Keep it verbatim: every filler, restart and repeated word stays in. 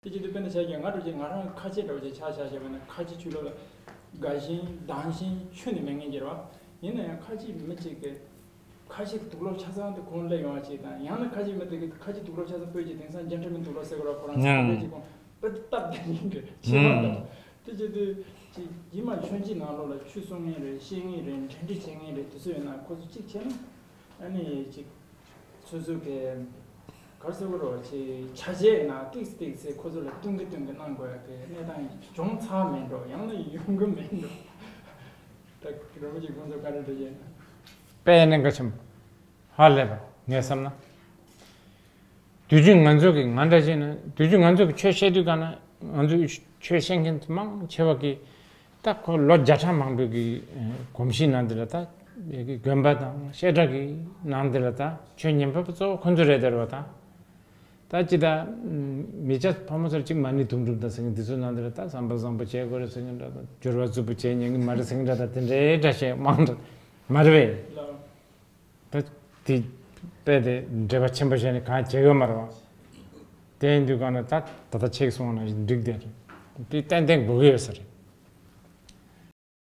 དེ་བྱེད་དུས་དཔེར་ན་ཆ་བཞག་ང་འདྲ་བྱས་ང་རང་ཁ་ཆེ་འདྲ་བོ་ཅིག་ཆགས་ཆགས་བྱས་པ་ན། ཁ་ཆེ་ཆུ་ལོག་ལ་དགའ་ཞེན་སྡང་ཞེན་ཁྱོན་ནས་མེད་མཁན་ཅིག་རེད་བ། ཡིན་ན་ཡང་ཁ་ཆེ་མི་གཅིག་གི་ཁ་ཆེ་གི་དུག་ལོག་ཆ་ཚང་དེ་ཁོང་སླེབས་ཡོང་བ་ཅིག་དང་། ཡང་ན་ཁ་ཆེ་མི་དེ་གི་ཁ་ཆེ་དུག་ལོག་ཆ་ཚང་སྤོས་ཀྱི་དེང་སང་འཇའ་འཕྲུལ་མའི་དུག་ལོག་ཟེར་གི་རེད་བ། ཁོ་རང་ཚོ་ཨ་ཁ་ཆེ་ཁོང་པད་སྟབས་བདེ་མཁན་གི་ཆེ་བ་འདྲ་བོ། དེ་བྱེད་དུས་ཅིག་ཡིན་མ་ཆོས་བརྒྱུད་ནང་ལོགས་ལ་ཆོས་གསུང་མཁན་རེད། བཤད་མཁན་རེད། འབྲེལ་འདྲིས་བྱེད་མཁན་རེད། དེ་ཚོ་ཡོད་ན་ཁོ་ཚོ་གཅིག་བྱས་ན་ཨ་ནི་ཅིག་སོ་སོ་གི་ག་རེ་ཟེར་དགོས་རེད་བ། ཅིག་བྱ་བྱེད་ནང་ཏིག་ཙེ་ཏིག་ཙེ་ཁོ་ཚོ་ལ་བསྟུན་གི་བསྟུན་གི་གནང་དགོས་ཡ་གི་གནས་སྟངས་ཡོང་ཚར་མེད་འགྲོ། ཡང་ན་ཡོང་གི་མེད་འགྲོ། ད་རོ་མ་ཅིག་ཁོང་ཚོ་ག་རེ་འདྲ་བྱས་ན། དཔེ་གནད་འགག་ཆེན་པོ་ཧ་ལས་པ་ངས་བསམ་ན། དུས་རྒྱུན་ང་ཚོ་གི་ང་འདྲ་བྱས་ན་དུས་རྒྱུན་ང་ཚོ་གི་ཆོས་བཤད་དུས་ག་ན་ང་ཚོ་ཆོས་བཤད་མཁན་མང་ཆེ་བ་གི་ད་ཁོ་ལོ་བརྒྱ་ཕྲག་མང་པོའི་གི་གོམས་གཤིས་ནང་འདི་ལ་ད་གི་དགོན་པ་དང་བཤད་གྲྭ་གི་ནང་འདི་ལ་ད་ཆོས་ཉན་ཕོད་པ་གཙོ་བོ་ཁོ་ཚོ་རེད་དེ་རེད་བ། ད་ད་ཅི་ད་མི་སྐྱ་ཕོ་མོ་ཚོར་གཅིག་མ་ཎི་དུང་སྒྲུབ་དང་ཟེར་མཁན་འདི་ཚོ་ནང་འདི་ལ་ད་བསམ་པ་བཟང་པོ་བྱེད་དགོས་རེད་ཟེར་མཁན་འདྲ་དང་། སྦྱོར་བ་རྩུབ་པོ་བྱེད་ཉན་གི་མ་རེད་ཟེར་མཁན་འདྲ་དང་། དེ་འདྲའི་འདྲ་བཤད་མང་འདྲ་མ་རེད་པས། ད་དེ་དཔེ་དེ་འབྲེལ་བ་ཆེན་པོ་བྱས་ནས་གང་བྱེད་ཡོད་མ་རེད་བ། དེ་ཡིན་དུས་གང་ན་ད་ད་ལྟ་ཁྱེད་གསུངས་ནང་བཞིན་འགྲིག་དེ་རེད། དེ་ཏན་ཏན་དགོས་ཀྱི་ཡོད་ས་རེད།